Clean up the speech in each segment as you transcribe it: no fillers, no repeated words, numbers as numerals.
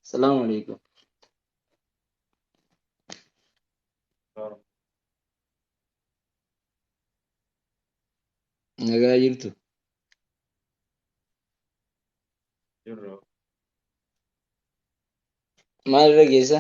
Salaamu alaikum. Nagaa jirtu. Jirra. Maal irra geessa?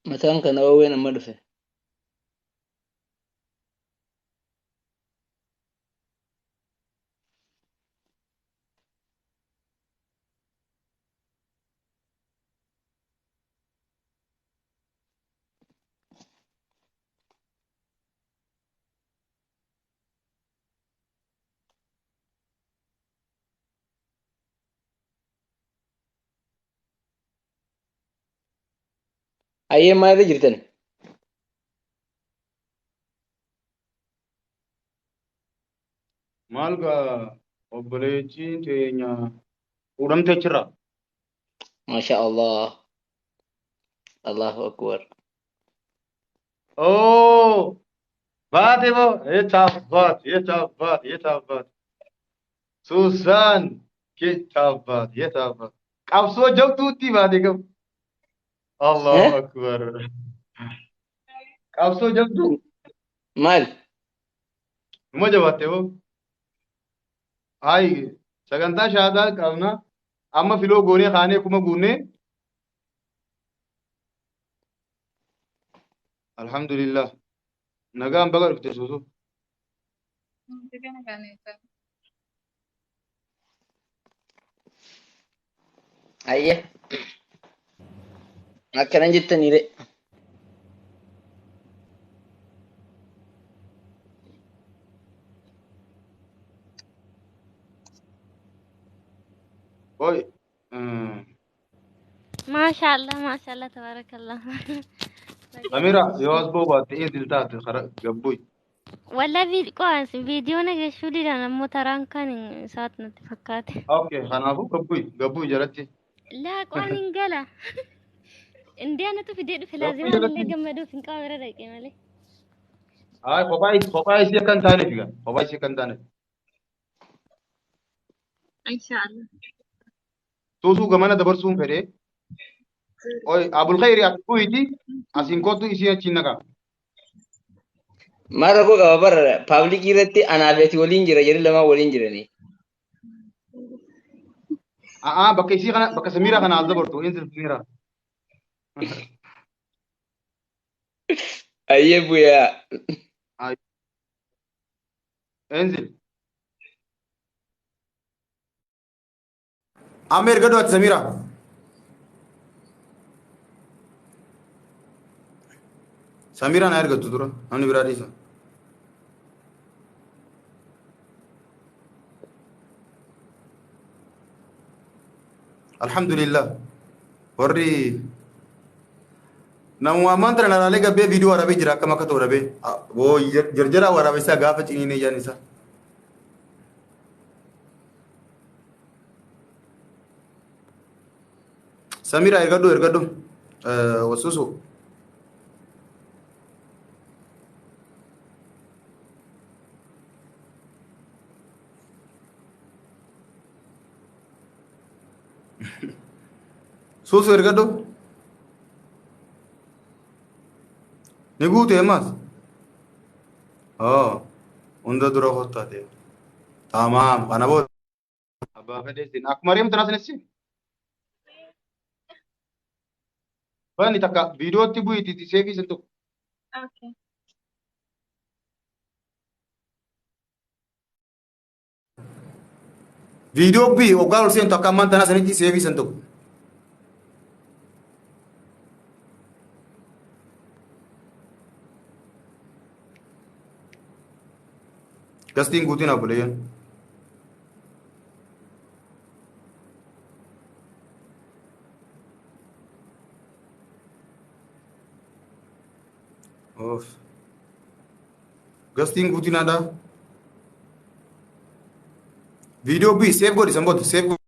Mataan kana oowween amma dhufe. Ayyee maal irra jirtan? Maal gaa obboleettiin teenya fuudhamte achirraa. Maasha Allah. Allahu Akbar. Oo baate moo yeet abbaat yeet abbaat yeet abbaat Suusaan yeet abbaat yeet abbaat qabsoo jabduutti baate qabu. Allahu Eh? Akbar. Qabsoo jabduu Maal? numa jabaatte moo? Hayi sagantaa shaadaa qabna amma filoo goonee kaanee kuma guunnee alhamdulillah nagaan baga dhufte suusu. Ayyee. Akkana jettaniire. Oi. Maashaallah maashaallah tabarakallah. Samira yoo as ba'uu baatte inzil taate kara gabbuy. Wallahi qo'aas viidiyoo nagashuu didaan ammoo taraan kan isaat natti fakkaate. Okay kanaafuu gabbuy gabbuy jalatti. Laa qo'aan hin gala. Indee anatu fidee dhufe Gabbuy laazimaan illee jalatti. gammaduuf hin qabu bira dhaqee malee. Hayi kophaa isii akka hin taaneef egaa kophaa isii akka hin taaneef. Inshaallah. Suusuu gamana dabarsuun fedhee. Oi Abul Khayri ati bu'iti asiin kottu isiin achiin naqaa. Maal rakkoo qaba bara paablikii irratti anaa fi ati waliin jira jedhi lamaan waliin jiranii. A'aa bakka isii kana bakka Samiiraa kana as dabartu inzil Samiiraa. Ayyee bu'aa. Inzil. Amma erga du'aati Samiira. Samiiraan haa ergattu dura namni biraa dhiisa. Alhamdulillah warri namuma ammaan tana laalee gabbee viidiyoo waraabee jira akkam akka ta'u dhabee boo jarjaraa waraabessaa gaafa ciniinee jaan isaa. Samira ergadhu ergadhu wasuusu. Suusu ergadhu. Ni guute ammas. Oh, hunda dura kottaa ta'e. Tamaam kana booda. Abbaa fedhee siin akkuma reemtu tanas sinis bani takka viidiyootti bu'iiti seefii sin tokko. Okay. Viidiyoo bu'i hoggaa ol seentu akka ammaan tanaa sanitti seefii san tokko. Gastiin guutiin obboleeyyan. Of. Gastiin guutiin aadaa. Viidiyoo bu'i seef godhi san booda seef godhi.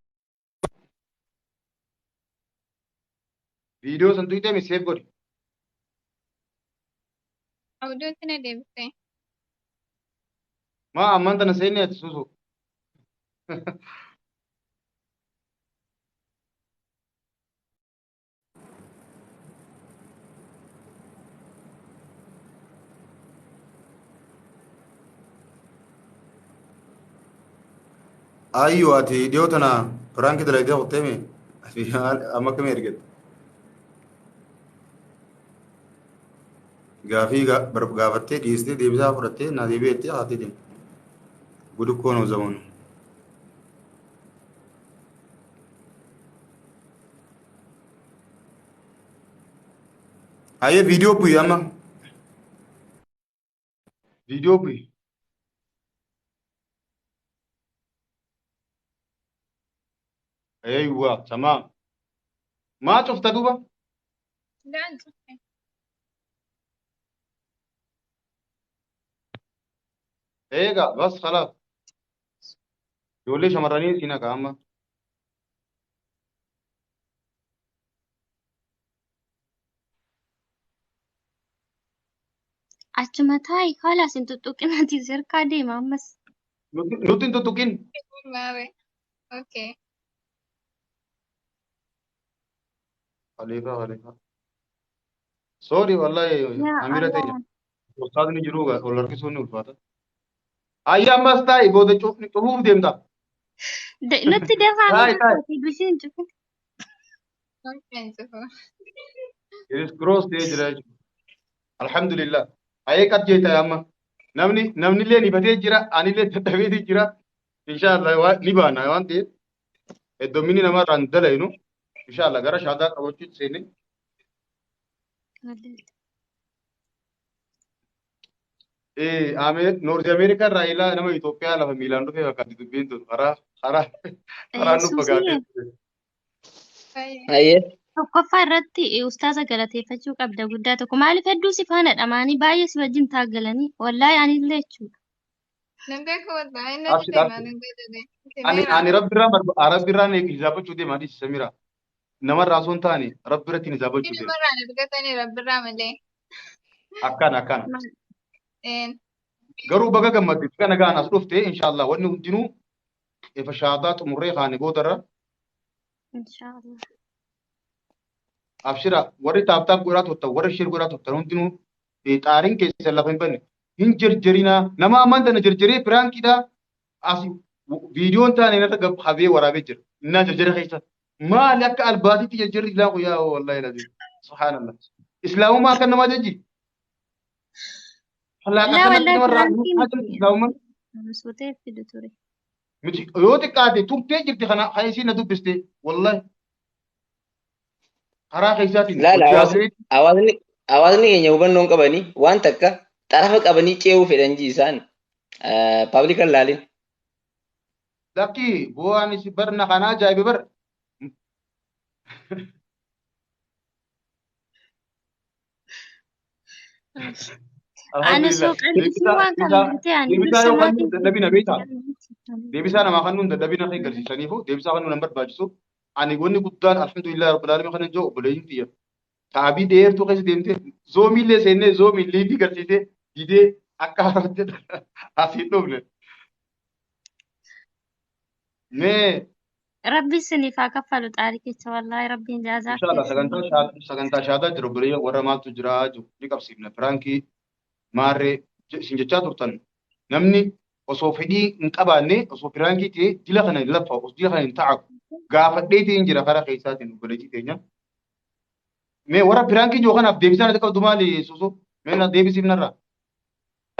Viidiyoo san tuqxee seef godhi. Abduutti na deebisee. Maa ammaan tana seenne ati suusu. Ayyoo ati dhiyoo tana piraankii dalagdee kuttee amma akkamii ergatte? Gaafii gaafattee dhiistee deebisaa fudhattee na deebi'ettee haatee deemte. Gudukkoo nuu zamanu. Ayyee viidiyoo bu'i amma. Viidiyoo bu'i. Eeywa tamaam. Maa cufta duuba? Daan cufe. Eegaa bas khalaas. Ijoollee shamarranii si naqa amma. Achuma taa'i haala isin tuttuqinaatii sirkaa deema ammas. Nutti hin tuttuqin. Maare. Okay. Khalifa Khalifa. Sorry wallahi Yaa amira teenya. Allah. Ustaazni jiru ol harkisuun ni ulfaata. Ayya ammas taa'i booda cufuuf deemta. Nutti dafaa Taa'i taa'i. mee bishaan cufin. Okay, cufu. It is cross ta'ee jira jechuudha. Alhamdulillah. Ayee qad jeeta amma. Namni namnillee ni batee jira anillee dadhabeeti jira. Inshallah ni baana waan ta'eef hedduminni namarraa hin dalaynu. Inshallah gara shaadaa qabachuutti seenne. Noorzi Ameerikaa irraa ilaa nama Itoophiyaa lafa miilaan dhufee fakkaatti dubbiin tun karaa karaa karaan nu fagaatee Suusii ture. Baay'ee. Hayyee. Tokkoffaa irratti ustaaza galateeffachuu qabda guddaa tokko. Maaliif hedduu si faana dhamaanii baay'ee si wajjin taaggalanii wallaahi anillee jechuudha. Nan beeku wallahi natti Abshir deemaa abshir. nan godhate. Ani Simeera. ani rabbirraan rabbirraan hisaabachuu deema adiis Samira. Namarraa osoo hin taane rabbirratti hisaabachuu deema. Namarraan argatanii rabbirraa malee. Akkana akkana. Een. Garuu baga gammadde baga nagaan as dhufte inshallah wanni hundinuu ifa shaadaa xumurree kaane boodarra Inshaallah. Abshira warri tap tap godhaa turtan warri share godhaa turtan hundinuu xaariin keessan lafa hin banne hin jerjerinaa nama ammaan tana jerjeree piraankiidha as viidiyoon taane narra gab habee waraabee jira innaa jerjera keessa maali akka albaatiitti jerjerri ilaa guyyaa wallahi lazim subhaanallah islaamummaa akka namaa jejji halaaqa Laa akkanatti wallahi namarraa piraankii haa miti. islaamummaan Suutee fidu ture. Miti yoo xiqqaate turtee jirti kana kan isiin na dubbiste wallahi karaa keessaatiin Laala hojii hawaasni haasa'eeti. hawaasni hawaasni keenya hubannoo hin qabanii waan takka xarafa qabanii ce'uu fedhan ji isaan paablikan laalin. Lakki bu'aan isi barna kana ajaa'ibe bar. Ani Alhamdulillah. osoo qal'isuu Deebisaa waan kana deebisaa miti ani deebisaa dursa yoo kennuun maatiin dadhabina beektaa? Deebisaa namaa kennuun dadhabina kee agarsiisaniifu deebisaa kennuun hin barbaachisu. Ani wanni guddaan alhamdulillah rabbil aalamiin kana jiru obboleeyyiin tiyya. Taabii dheertuu keessa deemtee zoomiillee seennee zoomii liivii garsiisee didee akka haaraatti asiin dhufne. Mee Rabbi isiniif haa kaffalu xaarii keessa wallaahi rabbiin jaazaa inshallah keessan. sagantaa sagantaa shaadaa jiru obboleeyyan warra maaltu jira jiru ni qabsiifna firaankii maarree isin jechaa turtan namni osoo fedhii hin qabaanne osoo firaankii ta'e dila kana hin laffa osoo dila kana hin ta'aku gaafadheetiin hin jira karaa keessaatiin obboleettii teenya. Mee warra piraankii jiru kanaaf deebisaan ati qabdu maali suusu? Mee na deebisiif narraa.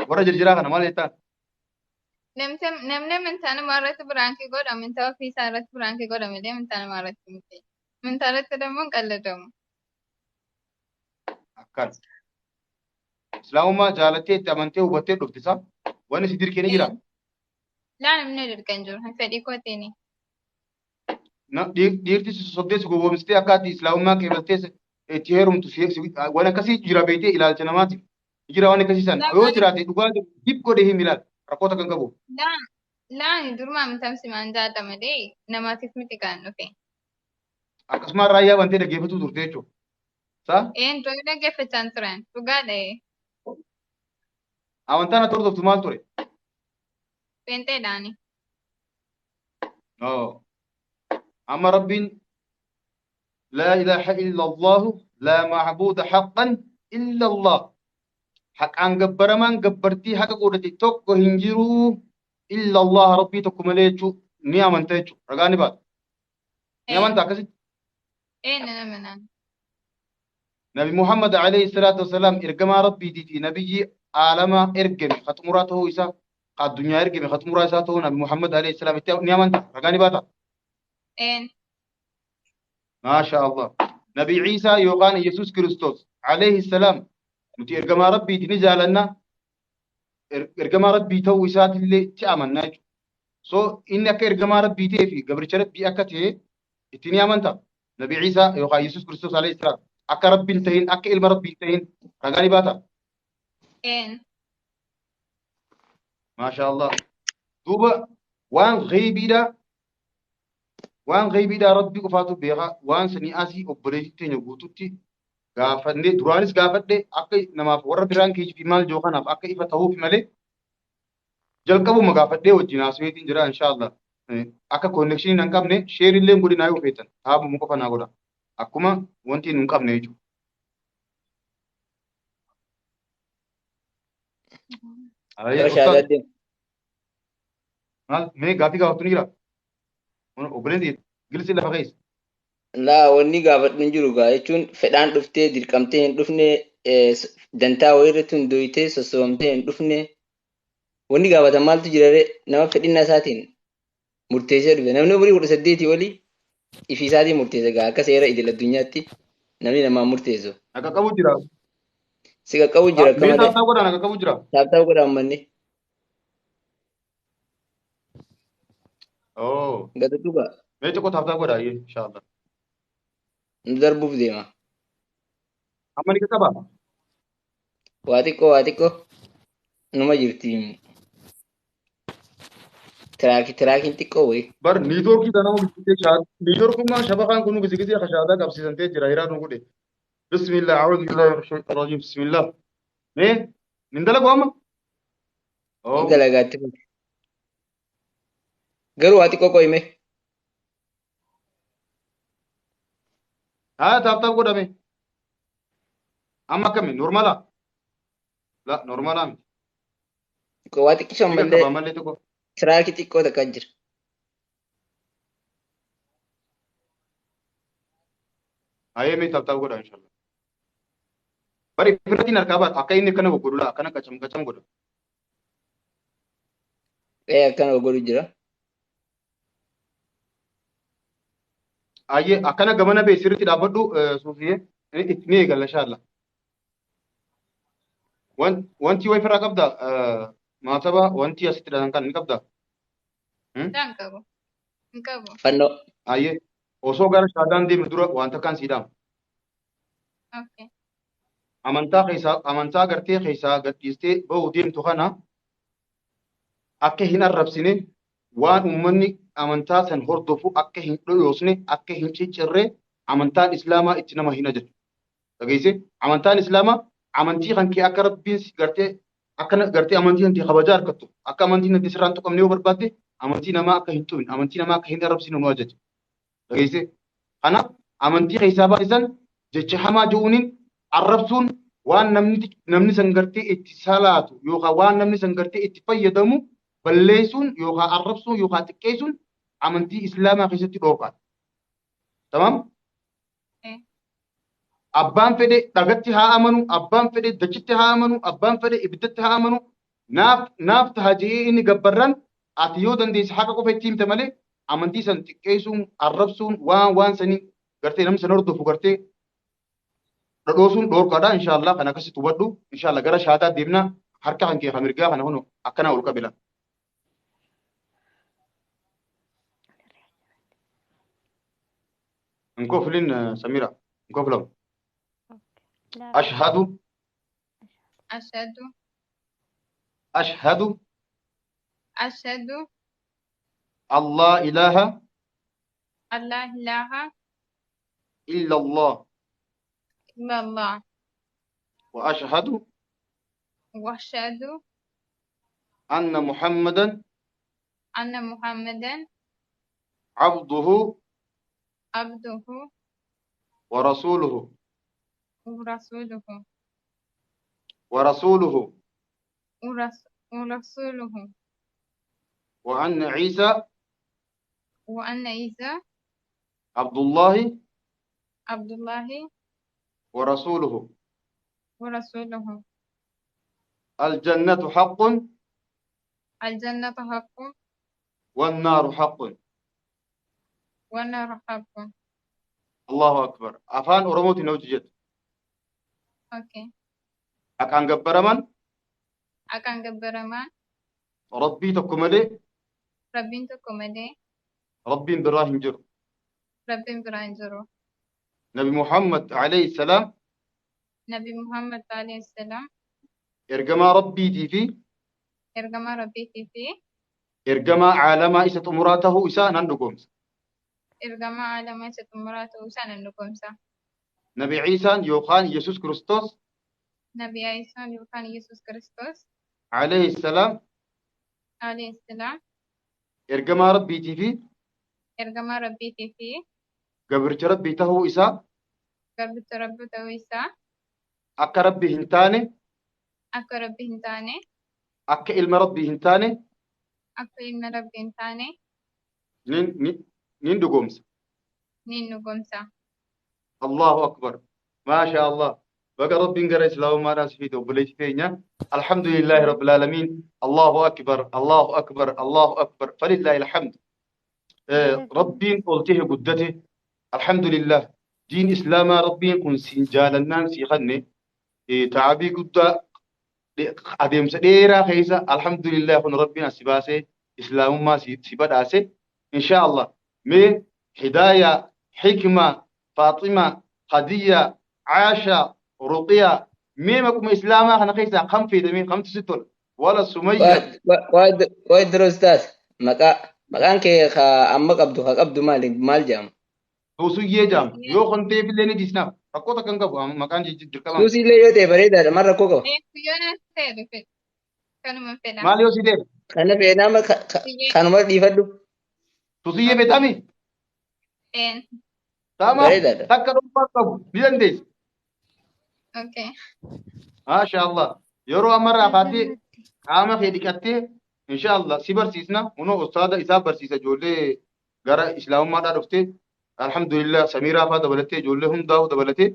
Warra jirjiraa kana maal jettaan? Namni amantaa namaa irratti biraankii godhu amantaa ofii isaa irratti biraankii godha malee amantaa namaa irratti miti. Amantaa irratti immoo hin qalladamu. Akkan. Islaamummaa jaalattee itti amantee hubattee dhufte isaa wanni si dirqee ni jira. Laa namni dirqa hin jiru. Fedhii kootiini. Dhiirti si sossobdee si gowwoomsitee akka ati islaamummaa qeebaltee itti heerumtu waan akkasii jira beektee ilaalcha namaati. Jira waan akkasii sana. Yoo jiraate dhugaa dib godhee himi ilaal. Rakkoota kan qabu. Laa Laani duruma amantaa musliimaan jaalladha malee namaatiif miti kan dhufe. Akkasuma raayyaa bantee dhaggeeffatu turte jechuudha. Saa Een dura dhaggeeffachaa turan dhugaadha. Amantaan ati hordoftu maal ture? Pheenxeedhaani. Oo. Amma Rabbiin laa ilaaha illa Allahu laa ma'buuda haqqan illa Allah. Haqaan gabbaramaan gabbartii haqa godhate tokko hin jiru illa Allah Rabbii tokko malee jechuu ni amanta jechuudha. Ragaa ni baata. Ni amanta akkasitti. Ee nan amanaan. Nabi Muhammad alayhi salaatu wasalaam ergamaa Rabbiitii fi nabiyyi aalamaa ergame ka xumuraa ta'uu isaa ka addunyaa ergame ka xumuraa isaa ta'uu Nabi Muhammad alayhi salaam itti ni amanta. Ragaa ni baata. Een. Maasha Allah. Nabi Iisaa yookaan Yesuus Kiristoos alayhi salaam nuti ergamaa Rabbiiti ni jaalanna. Ergamaa Rabbii ta'uu isaatillee itti amanna jechuudha. So inni akka ergamaa Rabbii ta'ee fi gabricha Rabbii akka ta'e itti ni amanta. Nabi Iisaa yookaan Yesuus Kiristoos alayhi salaam akka Rabbi hin ta'in akka ilma Rabbii hin ta'in ragaa ni baata. Een. Maasha Allah. Duuba waan gheybiidha waan gheybiidha Rabbi qofaatu beeka waan sanii asii obboleettii teenya guututti gaafannee duraanis gaafadhe akka namaaf warra biraan keeji fi maal jiru kanaaf akka ifa ta'uuf malee jalqabuma gaafadhee wajjin haasa'eetiin jira inshaallah. Akka connection hin qabne share illee hin godhinaa yoo feetan taabuma qofa naa godha. Akkuma wanti hin qabne jechuudha. Ayyee Gara ustaaz shahaadaa deemu. maal mee gaaffii gaafattu ni jira? Obboleessi gilsi lafa keessa. Laa wanni gaafadhu hin jiru gaa jechuun fedhaan dhuftee dirqamtee hin dhufne dantaa wayii irratti hundooytee sossobamtee hin dhufne wanni gaafatan maaltu jira ree nama fedhinnaa isaatiin murteessee dhufe namni umurii 18 olii ifii isaatiin murteessa gaa akka seera idil addunyaatti namni namaan murteessu. Akka qabu jira. Si qaqqabu jira akka Mee malee. taaptaa godhaan akka qabu jira. Taaptaa godhaan manni. Oh. Gata tuqa. Mee tokko taaptaa godhaa iyyee inshaallah. Nu darbuuf deema. Amma ni qaqqaba. Waa xiqqoo waa xiqqoo numa jirti. Tiraaki tiraakiin xiqqoo wayii. Bar niitoorkii tana nama gisee shaad niitoorkummaa shabakaan kun gise gisee kashaadaa qabsiisantee jira hiraa nu godhe. Bismillah a'uudhu billahi minash shaytaani rajiim bismillah. Mee nin dalagu amma? Ni Oh. dalagaatti kun. Garuu waa xiqqoo qoyime. Haa taaptaap godhame. Amma akkami normaalaa? La normaalaa miti. Xiqqoo waa xiqqisho Ni ammallee qaqqaba ammallee tokko. tiraakii xiqqoo takka jira. Ayee mee taaptaap godha inshallah. Bari ifirratiin harkaa baata akka inni akkana goggodhu laa akkana qacam qacam godha. Ee akkana godhu jira. Ayyee akkana gamana bee sirriitti dhaabbadhu suufiyee itti ni eegalla inshallah. Wanti wayi ofirraa qabda maataba wanti asitti dhatan kan ni qabda. Hin qabu. Hin qabu. Fannoo. Ayyee osoo gara shaadaan deemne dura wanta akkaan sii dhaama. Okay. Amantaa keessaa amantaa gartee keessaa gadhiistee bahu deemtu kana akka hin arrabsine waan uummanni amantaa san hordofu akka hin dhoyoosne akka hin ciccirre amantaan islaamaa itti nama hin ajaju. Dhageessee amantaan islaamaa amantii kan kee akka rabbiin si gartee akka gartee amantii kan kee kabajaa argattu akka amantiin kan kee sirraan tuqamne yoo barbaadde amantii namaa akka hin tuqne amantii namaa akka hin arrabsine nu ajaja. Dhageessee kanaaf amantii keessaa baasisan jecha hamaa je'uuniin arrabsuun waan namni san gartee itti salaatu yookaan waan namni san gartee itti fayyadamu balleessuun yookaan arrabsuun yookaan xiqqeessuun amantii islaamaa keessatti dhorkaadha. Tamam? Abbaan fedhe dhagatti haa amanu, abbaan fedhe dachitti haa amanu, abbaan fedhe ibiddatti haa amanu, naaf naaf taha je'ee inni gabbarran ati yoo dandeesse haqa qofa itti himte malee amantii san xiqqeessuun, arrabsuun, waan waan sanii gartee namni san hordofu gartee dhodhoosuun dhorkaadha. Inshaallah kan akkasitti hubadhu. Inshaallah gara shaataa deemna. Harka kan kee kan mirgaa kana kunu akkana ol qabila. Hin koflin Samira. Hin koflamu. Ashhadu. Ashhadu. Ashhadu. Ashhadu. Allah ilaaha Allah ilaha illa Allah illallah wa ashhadu wa ashhadu anna Muhammadan anna Muhammadan abduhu abduhu wa rasuluhu wa rasuluhu wa rasuluhu wa rasuluhu wa anna Isa wa anna Isa Abdullahi Abdullahi wa rasuluhu wa rasuluhu. Al-jannatu haqqun Al-jannatu haqqun wan naaru haqqun. Wan naaru haqqun. Allahu akbar. Afaan Oromootiin hojii jettu. Okay. Haqaan gabbaraman Haqaan gabbaraman Rabbii tokko malee Rabbiin tokko malee Rabbiin biraa hin jiru. Rabbiin biraa hin jiru. Nabi Muhammad alayhi salaam Nabi Muhammad alayhi salaam ergamaa Rabbiitii fi ergamaa Rabbiitii fi ergamaa caalamaa isa xumuraa tahuu isaa nan dhugoomsa. Ergamaa caalamaa isa xumuraa ta'uu isaa nan dhugoomsa. Nabi Iisaan yookaan Yesuus Kiristoos Nabi Iisaan yookaan Yesuus Kiristoos alayhi salaam alayhi salaam ergamaa Rabbiitii fi ergamaa Rabbiitii fi gabricha Rabbii tahuu isaa gabricha Rabbii ta'uu isaa akka Rabbi hin taane akka Rabbi hin taane akka ilma Rabbii hin taane akka ilma Rabbii hin taane nin dhugoomsa. Nin dhugoomsa. Allahu akbar. Maasha Allah. Baga Rabbiin gara Islaamummaadhaan si fide obboleessi teenya. Alhamdulillahi Rabbil Aalamiin. Allahu akbar. Allahu akbar. Allahu akbar. Falillahi alhamd. Rabbiin ol ta'e guddate. Alhamdulillah. Diin Islaamaa Rabbiin kun siin jaalannaan sii kanne ta'abii guddaa adeemsa dheeraa keessa alhamdulillah kun Rabbiin as si baasee Islaamummaa si badhaase. Insha Allah. Mee Hidaaya, Hikma, Faaxima, Khadiyya, Aasha, Ruqiya mee maquma Islaamaa kana keessaa kam feetamee kamtu si tola? Wala Sumayya. Waa'ee dura ustaas maqaa maqaan kee ka amma qabdu ka qabdu maali maal jedhama? Suusuyyee jedhama. Yoo kan ta'eef illee ni dhiisnaaf. Rakkoo takka hin qabu maqaan dirqama. Suusii illee yoo ta'e bareedaadha maal rakkoo qaba? Yoo na ta'e dhufe kanuma fedha. Maal yoo si ta'e? Kana fedhaa kanuma dhiifadhu. Suusuyyee fedhami? Tama Bareedaadha. takka dhuunfaa qabu ni dandeessi. Okay. Maasha Allah. Yeroo ammarraa kaatee qaama kee dhiqattee insha Allah si barsiisna. Kunoo ustaada isaa barsiisa ijoollee gara Islaamummaadhaa dhuftee alhamdulillah Samiiraa fa'aa dabalatee ijoollee hundaa'u dabalatee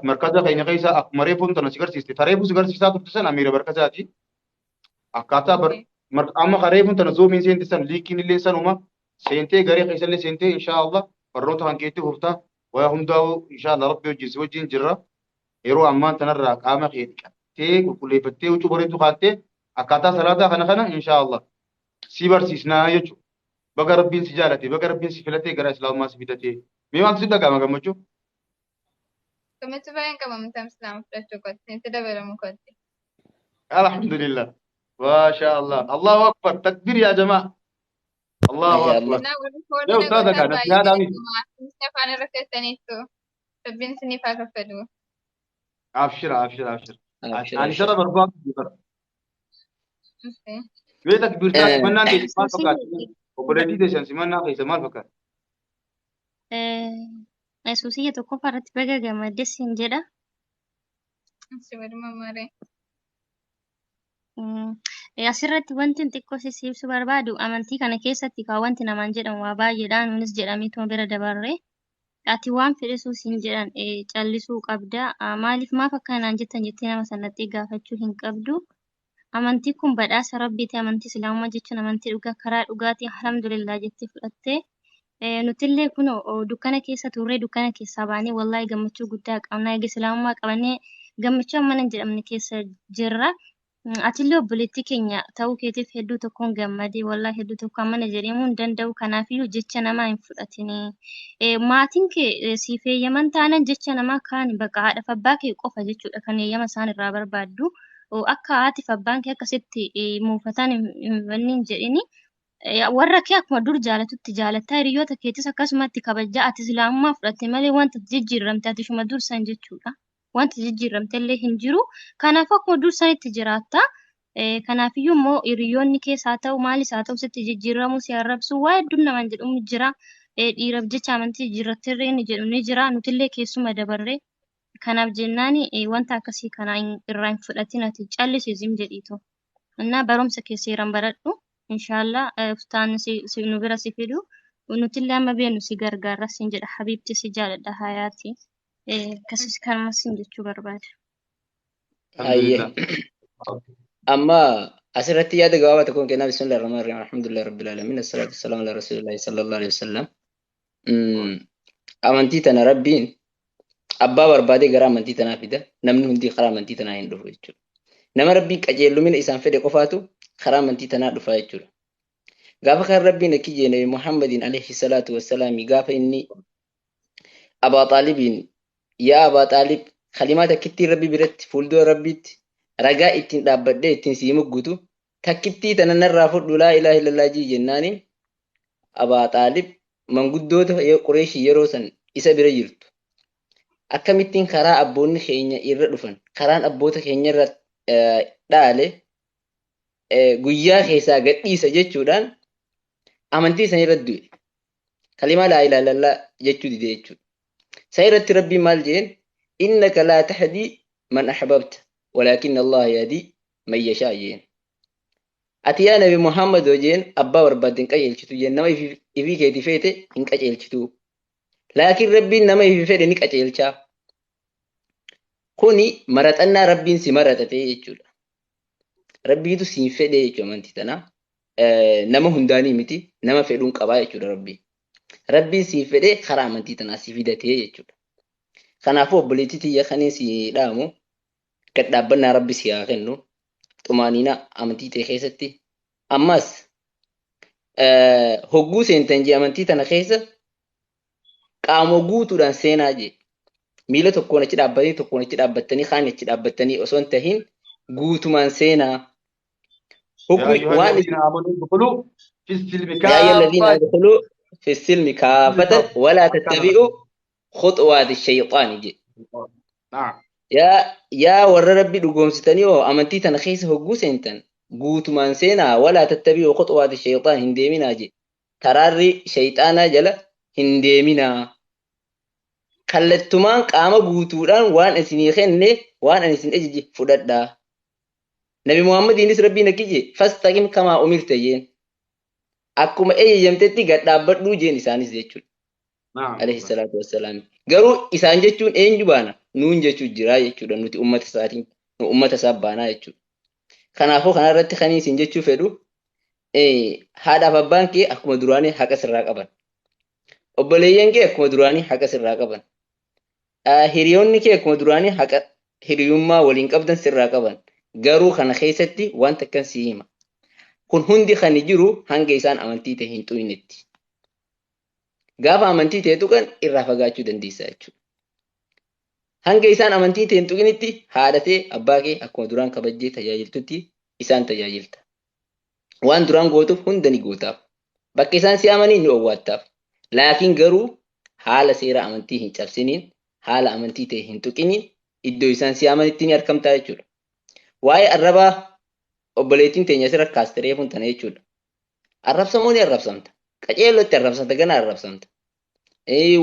markaza keenya keessa akkuma reefuun tana si garsiiste. Tareefuu si garsiisaa turte sana amiira markazaati. Akkaataa amma reefuun tana zoomiin seente san liikiin illee sanuma seentee garee keessa illee seentee insha Allah barnoota kan keetti fuftaa waa hundaa'u insha Allah Rabbi wajjin si wajjin jirra. Yeroo ammaan tanarraa qaama kee dhiqattee qulqulleeffattee huccuu bareedduu kaattee akkaataa salaataa kana kana insha Allah si barsiisnaa jechuudha. Baga Rabbiin si jaalate, baga Rabbiin si filatee gara Islaamummaa si fidatee. Mee maaltu si dhaga'ama gammachuu? Gammachuu baay'een qaba amantaa Islaamaa fudhachuu kootti, itti dabalamuu kootti. Alhamdulillah. Maasha Allah. Allahu akbar. Takbir yaa jamaa. Allahu Maasha akbar. Allah. Naa warri foolii Yoo na ustaaza gootan kana baay'ee siyaadhaa miti. galatoomaa. Isin afaan irra keessaniittu. Rabbiin isiniif haa kaffalu. Abshira, abshira, abshira. Abshir Ani abshir. sirra barbaadu jira. Mee takbirtaa simannaan teessan maal fakkaata? Obboleettii teessan simannaa keessa maal fakkaata? Suusiyya tokkoffaa irratti baga gammadde siin jedha. Si waluma maree. Asirratti wanti xiqqoo si ibsu barbaadu amantii kana keessatti kaa wanti namaan jedhamu waa baay'eedha. Nunis jedhameetuma bira dabarre. Ati waan fedhe siin jedhan callisuu qabda. Maaliif maaf akkanaan jettan jettee nama sanatti gaafachuu hin qabdu. Amantii kun badhaasa Rabbiiti. Amantii Islaamummaa jechuun amantii dhugaa karaa dhugaatii alhamdulillah jettee fudhattee. Nutillee kun dukkana keessa turree dukkana keessaa baanee wallahi gammachuu guddaa qabna. Eega Islaamummaa qabannee gammachuu hammana hin jedhamne keessa jirra. Atillee obboleettii keenya ta'uu keetiif hedduu tokkoon gammadee wallahi hedduu tokko hammana jedhamuu hin danda'u. Kanaafiyyuu jecha namaa hin fudhatini. Maatiin kee siif eeyyaman taanan jecha namaa kaan bakka haadhaaf abbaa kee qofa jechuudha kan eeyyama isaan irraa barbaaddu. Akka haatiif abbaan kee akkasitti muufatan hin jedhini. Warra kee akkuma dur jaalatutti jaalattaa hiriyoota keetis akkasumatti kabajaa ati islaamummaa fudhatte malee wanta jijjiiramte ati ishuma dursan jechuudha. Wanti jijjiiramte illee hin jiru. Kanaafuu akkuma dursanitti jiraatta. Kanaafiyyuu immoo hiriyoonni kees haa ta'u maalis haa ta'u sitti jijjiiramuu si arrabsuu waa hedduun namaan jedhamu jira. Dhiiraaf jecha amantii jijjiirrattirree inni jedhu ni jira. Nutillee keessuma dabarree. Kanaaf jennaan wanta akkasii kana irraa hin fudhatin ati callisi zim jedhiitu. Innaa barumsa kee seeraan baradhu. Inshaallah uftaan si nu bira si fidu. Nutillee amma beenu si gargaarra sin jedha. Habiibti si jaaladha hayaati. Akkasis kanuma sin jechuu barbaada. Ayyee. Alhamdulillah. Amma asirratti yaada gabaabaa tokkoon kennaa bismillahir rahmanir rahiim alhamdulillahi rabbil alamin assalatu wassalamu ala rasulillahi sallallahu alaihi wasallam. Amantii tana rabbiin abbaa barbaadee gara amantii tanaa fida namni hundi karaa amantii tanaa hin dhufu jechuudha. Nama rabbiin qajeelumina isaan fedhe qofaatu karaa amantii tanaa dhufa jechuudha. Gaafa kan rabbiin akki jee Nabi Muhammadiin alayhi salaatu wassalaami gaafa inni Abaa Xaalibiin yaa Abaa Xaalib kalimaa takkittii rabbi biratti fuuldura rabbiitti ragaa ittiin dhaabbadhee ittiin sii muggutu takkittii tana narraa fudhu laa ilaaha illallah jii jennaani Abaa Xaalib manguddoota Qureeshii yeroo san isa bira jirtu akkamittiin karaa abboonni keenya irra dhufan karaan abboota keenya irra dhaale guyyaa keessaa gadhiisa jechuudhaan amantii san irra du'e. Kalimaa laa ilaaha illallah jechuu dide jechuudha. San irratti rabbiin maal jeen innaka laa tahdii man ahbabta walaakinna Allah yahdii man yashaa jeen. Ati yaa Nabi Muhammad jeen abbaa barbaadde hin qajeelchitu jeen nama ifii keetii feete hin qajeelchitu. Laakiin rabbiin nama ifii fedhe ni qajeelchaa. Kuni maraxannaa rabbiin si maraxate jechuudha. Rabbiitu siin fedhe jechuudha amantii tana. Nama hundaanii miti nama fedhuun qabaa jechuudha rabbiin. Rabbiin siin fedhee karaa amantii tanaa si fidatee jechuudha. Kanaafuu obboleettii tiyya kaniin si dhaamu gad dhaabbannaa rabbi si haa kennu xumaaniina amantii ta'e keessatti ammas hogguu seentan jee amantii tana keessa qaama guutuudhaan seenaa jee miila tokkoon achi dhaabbatanii tokkoon achi dhaabbattanii kaan achi dhaabbattanii osoo hin tahin guutumaan seenaa. يا Hukmi أيها waan الذين آمنوا ادخلوا في السلم يا أيها الذين كافة ادخلوا في السلم كافة ولا تتبعوا خطوات الشيطان جي. نعم yaa warra rabbi dhugoomsitanii hoo amantii tana keessa hogguu seentan guutumaan seenaa walaa tattabi'u khuxuwaati shayxaan hin deeminaa je. Karaarri shayxaanaa jala hin deeminaa. Kallattumaan qaama guutuudhaan waan isinii kenne waan ani isin ajaje fudhadhaa. Nabi Muhammadiinis rabbiin akki je fastaqim kamaa umirta jeen. Akkuma ajajamtetti gad dhaabbadhuu jeen isaanis jechuudha. نعم Alayhi salaatu wassalaam. Garuu isaan jechuun eenyu baana? Nuun jechuun jira jechuudha. Nuti ummata isaatiin nu ummata isaa baanaa jechuudha. Kanaafuu kanarratti kan isin jechuu fedhu haadhaaf abbaan kee akkuma duraanii haqa sirraa qaban. Obboleeyyan kee akkuma duraanii haqa sirraa qaban. Hiriyoonni kee akkuma duraanii haqa hiriyummaa waliin qabdan sirraa qaban. Garuu kana keessatti wanta akkan si hima. Kun hundi kan jiru hanga isaan amantii ta'e hin xuqnetti. Gaafa amantii ta'e tuqan irraa fagaachuu dandeessa jechuudha. Hanga isaan amantii ta'e hin tuqinitti haadha ta'e abbaa kee akkuma duraan kabajjee tajaajiltutti isaan tajaajilta. Waan duraan gootuuf hunda ni gootaaf. Bakka isaan si amanii ni owwaattaaf. Laakiin garuu haala seera amantii hin cabsiniin, haala amantii ta'e hin tuqiniin iddoo isaan si amanitti ni argamtaa jechuudha. Waa'ee arrabaa obboleettiin teenya asirra kaaste reefuun tana jechuudha. Arrabsamoo ni arrabsamta. Qaceellotti arrabsamta gana arrabsamta.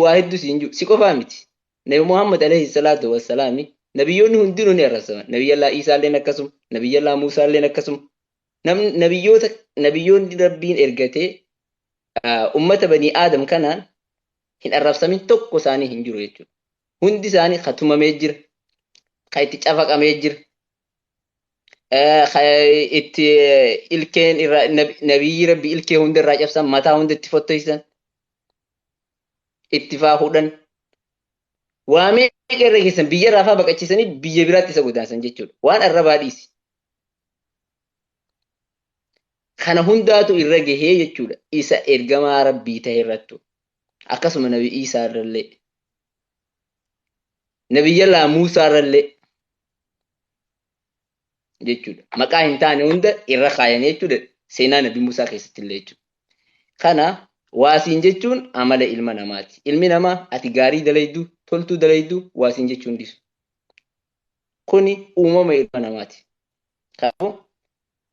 Waa hedduu siin jiru si qofaa miti. Nabi Muhammad alayhi salaatu wassalaami nabiyyoonni hundinuu ni arrabsaman. Nabiyyallaa Iisaalleen akkasuma, nabiyyallaa Muusaalleen akkasuma. Nabiyyoota nabiyyoonni rabbiin ergatee ummata banii Aadam kanaan hin arrabsamin tokko isaanii hin jiru jechuudha. Hundi isaanii ka tumamee jira, ka itti cafaqamee jira, ka itti ilkeen irraa nabiyyi rabbi ilkee hunda irraa cabsan, mataa hunda itti fottoysan, itti faa hudhan. Waa meeqa irra geessan biyya irraa faa baqachiisanii biyya biraatti isa godaansan jechuudha. Waan arrabaa dhiisi. Kana hundaatu irra gahee jechuudha. Isa ergamaa rabbii ta'e irrattu. Akkasuma nabi Iisaa irrallee. Nabiyyallaa Muusaa irrallee jechuudha. Maqaa hin taane hunda irra kaayanii jechuudha. Seenaa nabi Muusaa keessatti illee jechuudha. Kana waasiin jechuun amala ilma namaati. Ilmi namaa ati gaarii dalaydu, toltuu dalaydu waasiin jechuun dhiisu. Kuni uumama ilma namaati. Kanaafuu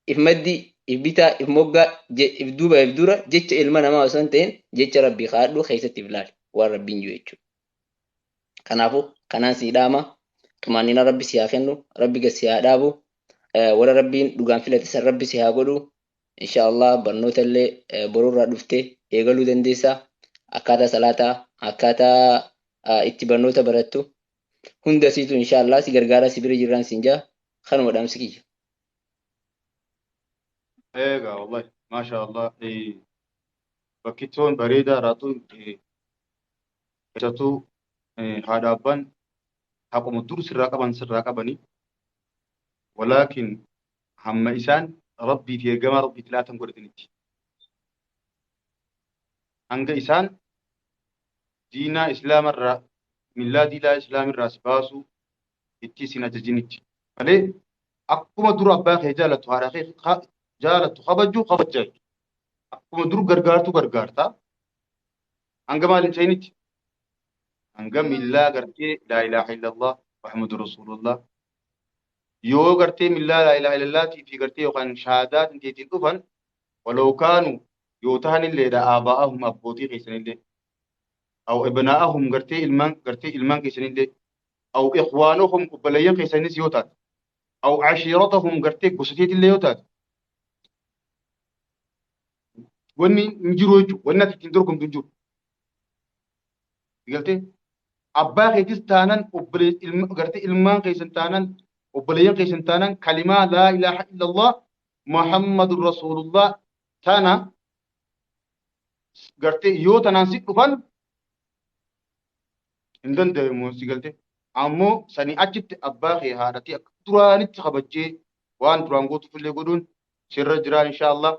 if maddi, if bitaa, if moggaa, if duuba, if dura jecha ilma namaa osoo hin ta'in jecha rabbii kaadhu keessatti if laali waan rabbiin jiru jechuudha. Kanaafuu kanaan sii dhaama. Xumaanina rabbi si haa kennu, rabbi gad si haa dhaabu, warra rabbiin dhugaan filate san rabbi si haa godhu. Inshaallah barnoota illee borurraa dhuftee eegaluu dandeessa. Akkaataa salaataa, akkaataa itti barnoota barattu hunda siitu inshaallah si gargaara si bira jirraan siin jaa kanuma dhaamsi kiyya. Egaa wallahi maasha Allah bakkittoon bareedaa raatuun keessattuu haadha abbaan haquma dur sirraa qaban sirraa qabanii walaakin hamma isaan rabbii fi ergamaa rabbiitti laatan godhatanitti. Hanga isaan diinaa islaamarraa millaa diinaa islaamirraa si baasuu itti isin ajajinitti. Malee akkuma dur abbaa kee jaalattu haadha kee jaalattu kabajju kabajja jechuudha. Akkuma dur gargaartu gargaarta. Hanga maal hin ta'initti? Hanga millaa gartee laa ilaaha illallah Muhammadu Rasuulullah. Yoo gartee millaa laa ilaaha illallaatii fi gartee yookaan shahaadaa teetiin dhufan waloo kaanu yoo tahanilleedha aabaa'ahum abbootii keessanillee aw ibnaa'ahum gartee ilmaan keessanillee aw ikhwaanahum obboleeyyan keessanis yoo taate aw ashiiratahum gartee gosateetillee yoo taate wanni hin jiru jechuudha. Wanni ati ittiin dorgomtu hin jiru. Galtee abbaa keetis taanan gartee ilmaan keessan taanan obboleeyyan keessan taanan kalimaa laa ilaaha illallah Muhammadur Rasuulullah tana gartee yoo tanaan si dhufan hin danda'amu si galte. Ammoo sanii achitti abbaa kee haadhatii akka duraanitti kabajjee waan duraan gootuufillee godhuun sirra jira inshaallah.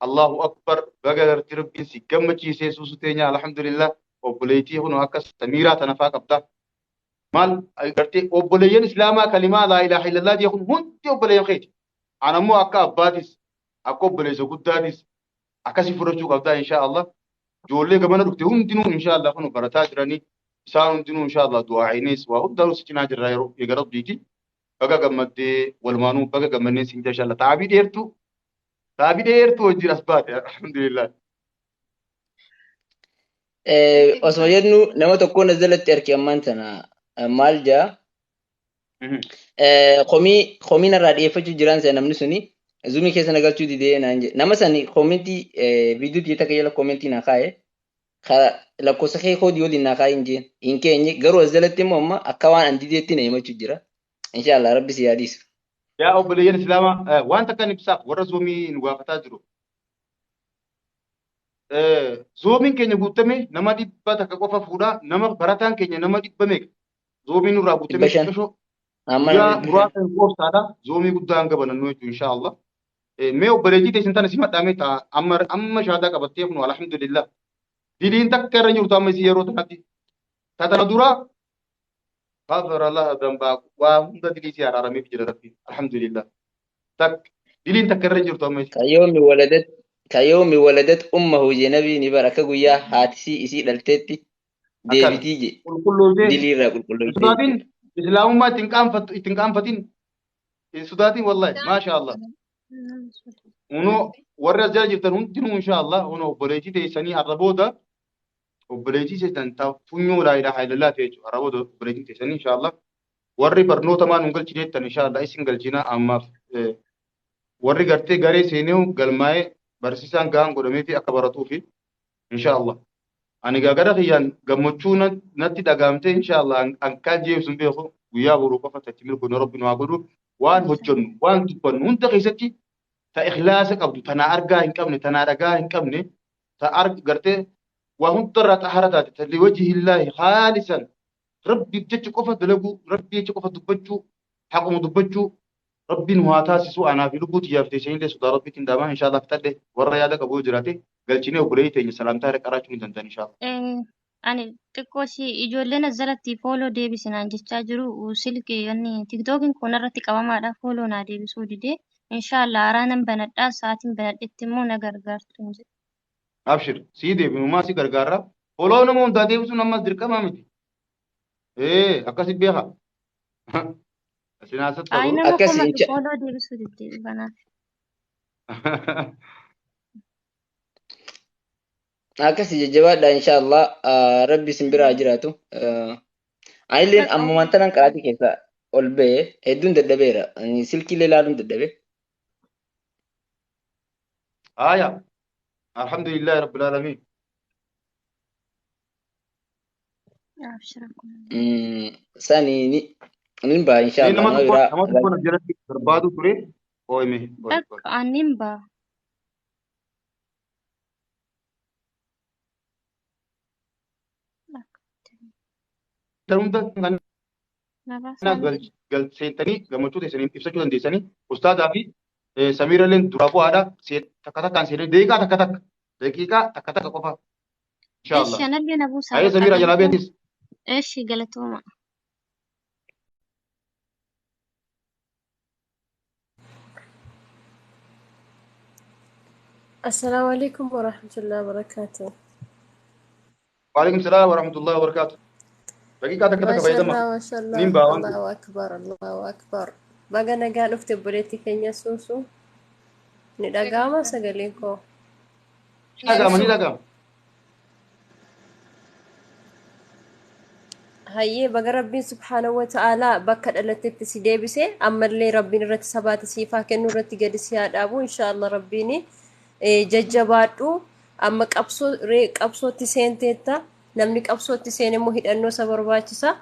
Allahu akbar baga gartee rabbiin si gammachiisee suusu teenya alhamdulillah obboleettii kun akka samiiraa tana faa qabda. Maal gartee obboleeyyan islaamaa kalimaa laa ilaaha illallah jee kun hundi obboleeyyan keeti. Ana immoo akka abbaatis akka obboleessa guddaatis akkasii fudhachuu qabdaa inshaallah. Ijoollee gamana dhufte hundinuu inshaallah kun barataa jiranii isaan hundinuu inshaallah du'aa'inis waa hundaanuu si cinaa jirra yeroo eega rabbiiti. Baga gammaddee walumaanuu baga gammannee siin jaa inshaallah. Taabii dheertuu wajjin as baate alhamdulillah. Osuma jennu nama tokkoon as jalatti arge ammaan tana maal jaa komii komii narraa dhiyeeffachuu jiraan sana namni suni zuumii keessa na galchuu didee naan jedhe. Nama sani koomentii viidiyoo tiyya takka jala koomentii naa kaa'e lakkoofsa kee koodii waliin naa kaa'e hin jeen hin keenye garuu as jalatti immoo amma akka waan an dideetti na himachuu jira. Inshaallah rabbi si yaadisu. Yaa obboleeyyan islaamaa waan takka ibsaaf warra zoomii nu gaafataa jiru. Zoomiin keenya guutame nama 100 qofa fuudhaa nama barataan keenya nama 100 meeqa zoomiin nurraa guutame 500. Xiqqashoo Amma nama guyyaa 500. Muraasa hin qoobsaadha zoomii guddaa hanga banannu jechuudha inshaallah. Mee obboleettii teessin tana simadhaa mee ta'a amma amma shaadaa qabattee kunu alhamdulillah. Diliin takka irra hin jirtu amma isii yeroo tanatti. Tatana dura غفر لها ذنبها waa hunda dilii isii araarameef jira rabbi alhamdulillah. Tak diliin takka irra hin jirtu amma isii. Kayoomi waladat ummahu jee nabii ni bara akka guyyaa haati isii dhalteetti Akkana. deebitii je Qulqulloofee dilii irraa hin qulqulloofte sodaatin jechuudha. islaamummaa ittiin qaanfattu ittiin qaanfatin hin sodaatin wallahi maasha Allah. Unoo warri as jala jirtan hundinuu insha Allah unoo obboleettii teessanii har'a booda obboleettii teessan ta funyoo laa ilaaha illallah ta'e jechuudha. Har'a booda obboleettii teessanii insha Allah warri barnoota maan nun galchine jettan insha Allah isin galchina ammaaf warri gartee garee seenee galmaa'ee barsiisaan gahaan godhamee fi akka baratuufi insha Allah. Ani gara kiyyaan gammachuu natti dhagaamtee insha Allah akkaan jeebsu hin beeku guyyaa boruu qofa tatti milkoon rabbi nu haa godhu waan hojjennu waan dubbannu hunda keessatti ta ikhlaasa qabdu tanaa argaa hin qabne tanaa dhagaa hin qabne ta gartee waa hundarraa xahara taate ta liwajhillaahi khaalisan rabbiif jecha qofa dalaguu rabbii jecha qofa dubbachuu haquma dubbachuu rabbiin waa taasisu anaa fi lubbuu tiyyaaf teessanillee sodaa rabbiitiin daamaa inshallah fixadhe warra yaada qabu yoo jiraate galchinee obboleeyyi teenya salaamtaa irra qaraachuu ni danda'an inshallah. Ani xiqqoo ishii ijoolleen as jalatti follow deebisinaan jechaa jiru silkii wanni tiktookiin kun irratti qabamaadha follow naa deebisuu didee inshaallah haaraa nan banadhaa sa'aatiin banadhetti immoo na gargaartu hin jedhu. Abshir sii deebinumaa si gargaarra. Foloo nama hundaa deebisuun ammas dirqama miti. Ee akkasi beeka. Isin Ay haasatti nama Akkasi komatu insha fooloo deebisuu didde kanaaf. Akkasi jajjabaadha inshallah. Rabbi isin biraa jiraatu. Anilleen Bakka amma wanta nan qaraatii keessa ol ba'e hedduun dadhabeera. Ani silkiilee ilaaluun dadhabe. Haaya. Alhamdulillahi rabbil alamin. Abshira kun. Sani ni nin ba'a Mee inshallah nama nama tokko biraa. nama tokko na jalatti barbaadu ture. Ooyime. Bakka anin ba. Hunda kan Nabaasaa galseentanii gammachuu teessanii ibsachuu dandeessanii ustaadaa fi Samiira illee duraa bu'aadha. Takka takkaan seenanii daqiiqaa takka takka daqiiqaa takka takka qofa Eshi inshallah. anallee na buusaa Ayee bakka Samiira jalaa galatooma. beetis. Eshi galatooma. Assalamu alaikum warahmatullahi wabarakatuh. Waalaikum salaam warahmatullahi wabarakatuh. Daqiiqaa takka takka fayyadama. Mashallah, mashallah. Nin ba'a waan Allahu akbar, Allahu akbar. Baga nagaa dhufte obboleetti keenya Suusu. Ni dhaga'ama sagaleen koo. Ni dhaga'ama ni Suusu. dhaga'ama. Hayyee baga Rabbiin subhaanahu wa ta'aalaa bakka dhalattetti si deebise ammallee Rabbiin irratti sabaata siif haa kennu irratti gadi si haa dhaabu inshaallah Rabbiin jajjabaadhu amma qabsoo qabsootti seenteetta namni qabsootti seene immoo hidhannoo isa barbaachisa.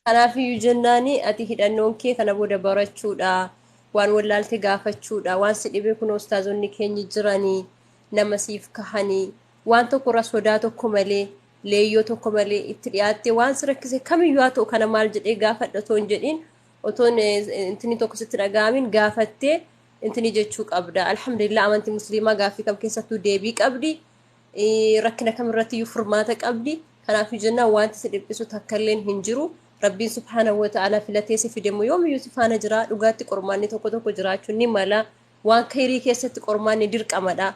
Kanaafiyyuu jennaani ati hidhannoon kee kana booda barachuudha. Waan wallaalte gaafachuudha. Waan si dhibee kun ustaazonni keenyi jiranii nama siif kahanii waan tokko irraa sodaa tokko malee leeyyoo tokko malee itti dhiyaattee waan si rakkise kamiyyuu haa ta'u kana maal jedhee gaafadha otoo hin jedhiin otoon intini tokko sitti dhaga'amin gaafattee intini jechuu qabda. Alhamdulillah amantii musliimaa gaaffii kam keessattuu deebii qabdi. Rakkina kamirrattiyyuu furmaata qabdi. Kanaafuu jennaan wanti si dhiphisu takka illeen hin jiru. Rabbiin subhaanahu wa ta'ala filatee si fide immoo yoomiyyuu si faana jira. Dhugaatti qormaanni tokko tokko jiraachuun ni mala. Waan khayrii keessatti qormaanni dirqamadha.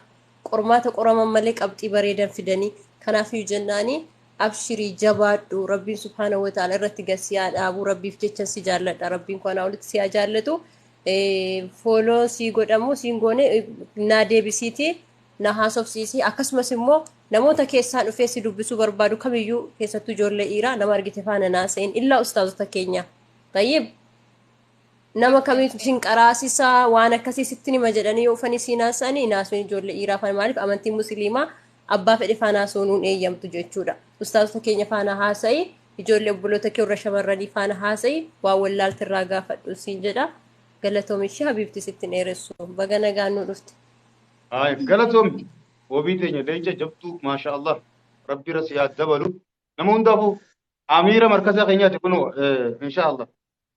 Qormaata qoraman malee qabxii bareedan fidanii. Kanaafuu jennaani abshirii jabaadhu. Rabbiin subhaanahu wa ta'ala irratti gad si haa dhaabu. Rabbiif jecha si jaalladha. Rabbiin kanaa olitti si haa jaallatu. Fooloo si godhamu siin goone naa deebisiiti. Na haasofsiisi akkasumas immoo namoota keessaa dhufee si dubbisuu barbaadu kamiyyuu keessattuu ijoollee dhiiraa nama argite faana naasa'in illaa ustaazota keenya. Tayyib nama kamiitu sin qaraasisaa waan akkasii sitti nima jedhanii yoo ufanii siin haasa'anii naasuun ijoollee dhiiraa faana maaliif amantiin musliimaa abbaa fedhe faana haasa'uu nuun eeyyamtu jechuudha. Ustaazota keenya faana haasa'i ijoollee obboloota kee warra shamarranii faana haasa'i waan wallaalte irraa gaafadhu siin jedha. Galatoomi ishee habiibti sitti hin dheeressu. Baga nagaan nu dhufte. Haaya galatoomi. Wabii teenya leenca jabduu maasha Allah. Rabbi irra si haa dabalu. Nama hundaafuu amiira markaza keenyaati kunoo insha Allah.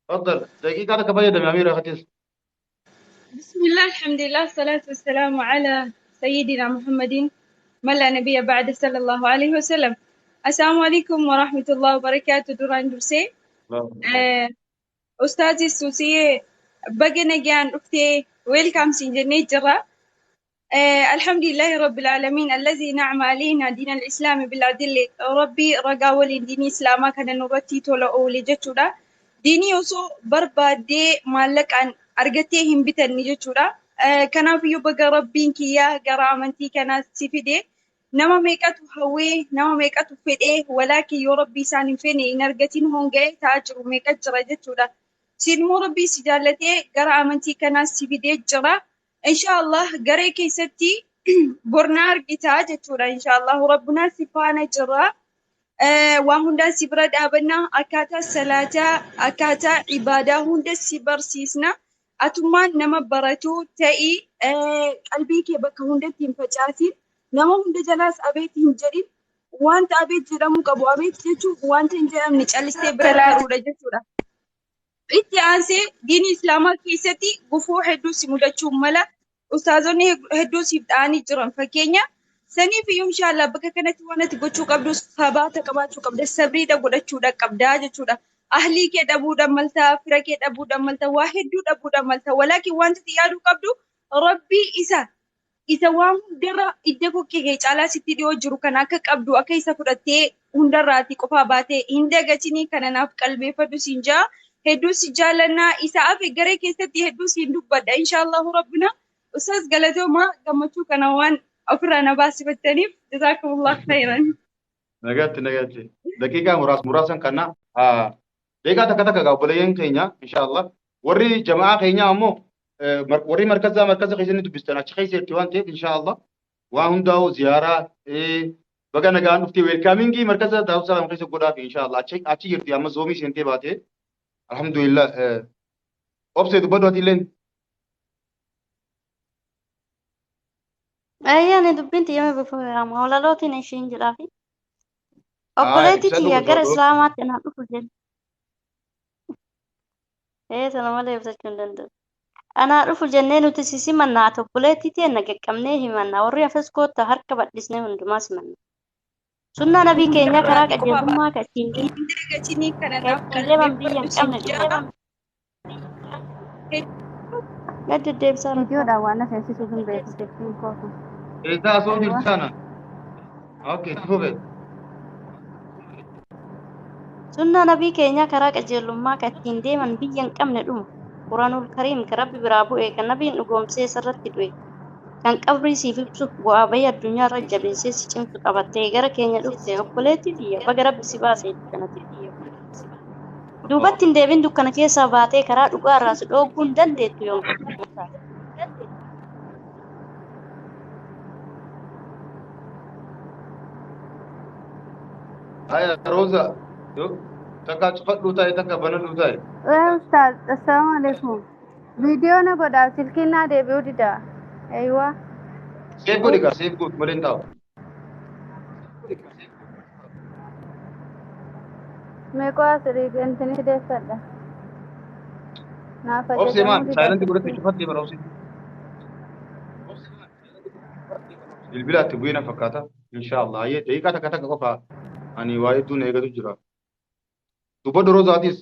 Faddal daqiiqaa takka fayyadami amiira katis. بسم الله الحمد لله والصلاة والسلام على سيدنا محمد من لا نبي بعد صلى الله عليه وسلم. السلام عليكم ورحمة الله وبركاته. duraan dursee أستاذي السوسية baga nagaan dhuftee welcome siin jennee jirra. الحمد لله رب العالمين الذي نعم علينا دين الإسلام بالعدل ربي ragaa waliin diinii islaamaa kana nurratti tola oole jechuudha. Diinii osoo barbaaddee maallaqaan argattee hin bitanne jechuudha. Kanaafiyyuu baga rabbiin kiyyaa gara amantii kanaa si fide nama meeqatu hawwee nama meeqatu fedhee walaakin yoo rabbii isaan hin fene hin argatin honga'ee ta'aa jiru meeqa jira jechuudha. Siin immoo rabbii si jaallatee gara amantii kanaa si fidee jira. Inshaallah garee keessatti bornaa argitaa jechuudha. Inshaallah rabbunaa si faana jira. Waa hundaan si bira dhaabanna akkaataa salaataa akkaataa ibaadaa hunda si barsiisna. Atummaan nama baratu ta'i qalbii kee bakka hundatti hin facaasin. Nama hunda jalaas abeet hin jedhin. Wanta abeet jedhamuu qabu abeet jechuun wanta hin jedhamne callistee bira taaruudha jechuudha. Itti aansee diinii islaamaa keessatti gufuu hedduu si mudachuu mala. Ustaazonni hedduu siif dha'anii jiran fakkeenya. Saniif iyyuu inshaallah bakka kanatti waan ati gochuu qabdu sabaata qabaachuu qabda sabriidha godhachuudha qabdaa jechuudha. Ahlii kee dhabuudha malta, fira kee dhabuudha malta, waa hedduu dhabuudha malta. Walaakin wanti ati yaaduu qabdu rabbii isa Isa waan hundarra idda kokkee kee caalaa sitti dhiyoo jiru kana akka qabdu akka isa fudhattee hundarraati qofaa baatee hin dagatinii kana naaf qalbeeffadhu siin jaa. Hedduu si jaalannaa isa hafe garee keessatti hedduu siin dubbadha. Inshaallahu rabbina. Ustaaz galatoomaa gammachuu kana waan ofirraa na baasifattaniif jazaakumullah khairan. Nagaatti nagaatti. Daqiiqaa muraasa muraasan kana daqiiqaa takka takka gaa obboleeyyan keenya inshaallah. Warri jama'aa keenya ammoo warri markazaa markaza keessatti dubbistan achi keessa jirti waan ta'eef inshaallah waan hundaa'u ziyaaraa baga nagaan dhuftee weelkaamingii markaza Daawud Salaam keessa godhaafi inshaallah achi achi jirti amma zoomii seentee baate alhamdulillah obsee dubbadhu ati illeen. Ayyaani dubbiin tiyyame bifa walalootiin ishiin jedhaafi. Obboleettii Ibsadhu tiyya gara dubbadhu. Islaamaatti anaa dhufu jedhe. Ee sana malee ibsachuu hin danda'u. Anaa dhufu jennee nuti si simannaa ati obboleettii teenna qaqqabnee himanna warri hafes koottaa harka bal'isnee hundumaa simanna. Sunnaa nabii keenyaa karaa Hundarraati qofaa qajeelummaa ka ittiin hin dagatinii kana ka naaf ittiin deeman biyya qalbeeffadhu hin siin qabne jaa. dhufu. Gad deddeebisaa rakkoo. Viidiyoodhaan waan na seensisuuf hin beeku jettiin kootu. Eessaa asoo Aywa. jirti sana. Okay, si fufe. Sunnaa nabii keenyaa karaa qajeelummaa ka ittiin deeman biyya hin qabne dhuma. Quraanul Kariim ka Rabbi biraa bu'e kan nabiin dhugoomsee isarratti du'e kan qabrii siif ibsu bu'aa bayii addunyaa irra jabeessee si cimsu qabattee gara keenya dhufte obboleettii tiyya baga Rabbi si baase kanatti. Duubatti hin deebin dukkana keessaa baatee karaa dhugaa irraa si dhooguu hin dandeettu yoomuu taate. Haya Roza takka cufadhuu taa'e takka banadhuu taa'e. Ustaaz, assalaamu alaikum. Viidiyoo na godhaa silkiin naa deebi'uu dida. Aywa. Seef godhi gaa seef godhi malee hin taa'u. Meeqoo asirii gantanii deeffadha. Naaf Obsee ajajamuu maal dida saayilantii godhatte silkiin. cufattee bara obsee. Bilbilaatti bu'ee na fakkaata. Inshaallah. Ayyee daqiiqaa takka takka qofa ani waa hedduun eegatu jira. Dubbadhu Rozaatis.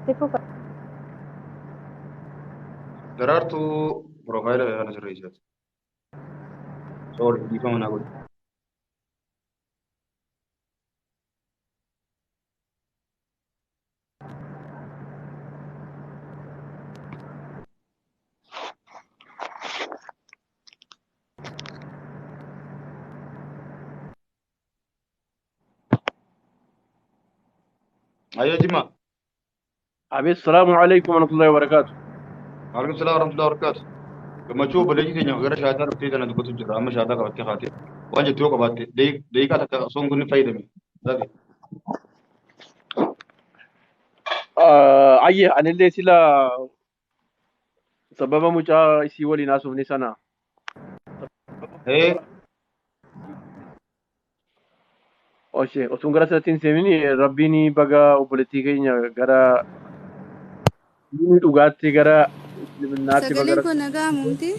Si fufa. Daraartuu piroofaayila kana sirreessaati. Sorry, dhiifama naa godhi. Ayyee Jimma. Abeet, salaamu alaikum warahmatullahi wabarakatuh. Waalaikum salaam warahmatullahi wabarakatuh. Gammachuu obboleettii keenya gara shaataa dhuftee tana dubbatu jira. Amma shaataa qabattee kaatee. Waan jettu yoo qabaatte daqiiqaa takka osoo hin kunne fayyadame. Lafi. Ayye, anillee sila sababa mucaa isii waliin haasofne sana. Ee Oshee, osoo gara sanatti hin seenin Rabbiin baga obboleettii keenya gara diinii dhugaatti gara islaminaatti baga Sagaleen kun nagaa mumti.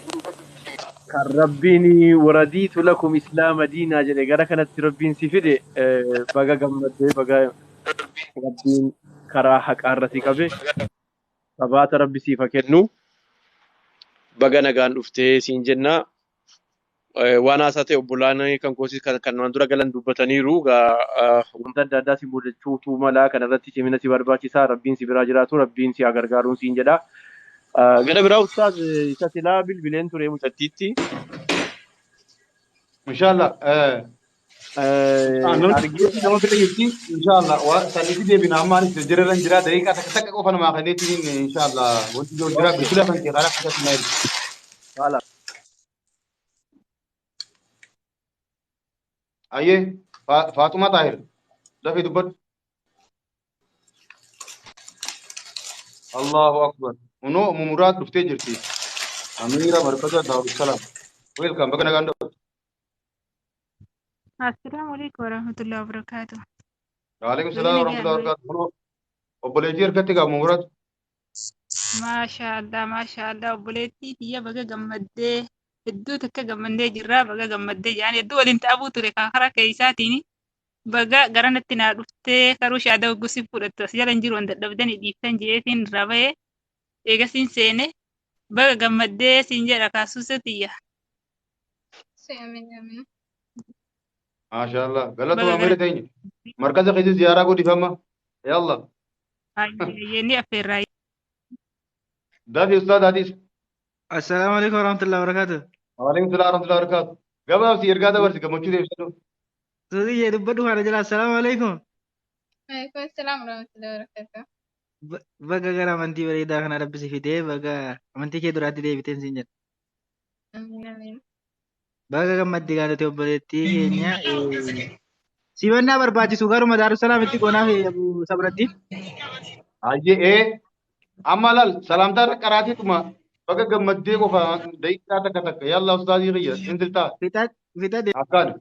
kan Rabbiin waradiitu lakum islaama diinaa jedhe gara kanatti Rabbiin si fide baga gammaddee baga Rabbiin karaa haqaa irra si qabe sabaata Rabbi siif haa kennu baga nagaan dhuftee siin jenna. Waan haasaa ta'e obbolaan kan koosis kan kanaan dura galan dubbataniiru gaa wanta adda addaa si mudachuutu mala kanarratti cimina si barbaachisaa Rabbiin si biraa jiraatu Rabbiin si haa gargaaruun siin jedha. Gara biraa ustaaz isa silaa bilbileen ture mucattiitti. Inshallah. Namni Argee nama bira jirti. Inshallah. Waa sanitti deebina amma anis jajjara irra jira. Daqiiqaa takka takka qofa namaa kenneetiin inshallah. Wanti jiru jira. Bilbila kan kee karaa akkasii na ergi. Haala. Ayyee Faaxumaa Taahir. Dafii dubbadhu. Allahu akbar. Unoo mumuraat dhuftee jirti. Amiira markaza Daarussalaam. Welcome baga nagaan dhufte. Assalaamu alaikum warahmatullahi wabarakatuh. Waalaikum Baga salaam nagaan warahmatullahi wabarakatuh. Unoo obboleettii harkatti gaa mumuraat. Maasha Allah, maasha Allah, obboleettii tiyya baga gammaddee hedduu takka gammannee jirra baga gammaddee jedhan hedduu waliin ta'abuu ture kan karaa keessaatiin baga garanatti naa dhuftee karuu shaada hoggusi fudhattu as jala hin jiru waan dadhabdanii dhiiftan jeetiin irraa bahee eegasiin seene. Baga gammaddee siin jedha kaasuusa tiyya. Amiin amiin. Maashaallah. Baga Galatuma gara amiri teenya. Markaza keessa ziyaaraa godhifama. Yalla. Hayyee ni affeerraa. Dafi ustaad hadis. Assalaamu alaikum warahmatullahi wabarakatuh. Waalaikum salaam warahmatullahi wabarakatuh. Gabaabsi ergaa dabarsi gammachuu deebisuu. Suuziyyee dubbadhu kana jala assalaamu alaikum. Waalaikum salaam warahmatullahi wabarakatuh. Baga gara amantii bareedaa kana rabbi si fidee baga amantii kee duraatti deebiteen siin jedha. Amiin amiin. Baga gammadde galatee obboleettii keenya. Simannaa barbaachisu garuma Daarussalaamitti goonaaf Abu Sabratti. Hayyee ee amma laal salaamtaa irra qaraatiituma baga gammaddee qofa daqiiqaa takka takka yalla ustaazii kiyya inzil ta'a. Fixa fixa Akkana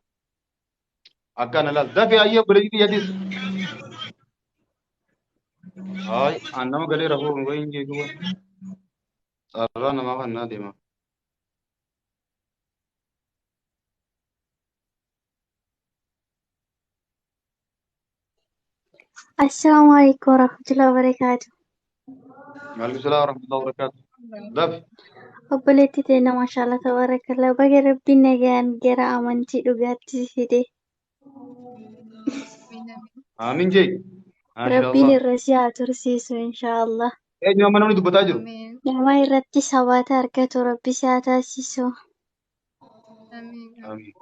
akkana laal dafi hayyee obboleettii kiyyatis. Haay an nama galee rafuu hin wayin jechuudha. Carraa namaa kan naa deema. Assalamu alaikum warahmatullahi wabarakatuh. Waalaikum salaam warahmatullahi wabarakatuh. Dafi. Obboleettii teenya maashaallah tabarakallah baga rabbiin nagaan gara amantii dhugaatti si fide. Amiin amiin. Amiin jee. Rabbiin Maashaallah. irra si haa tursiisu inshaallah. Eenyu amma namni dubbataa jiru? Amiin. Nama irratti sabaata argatu rabbi si haa taasisu. Amiin. Amiin.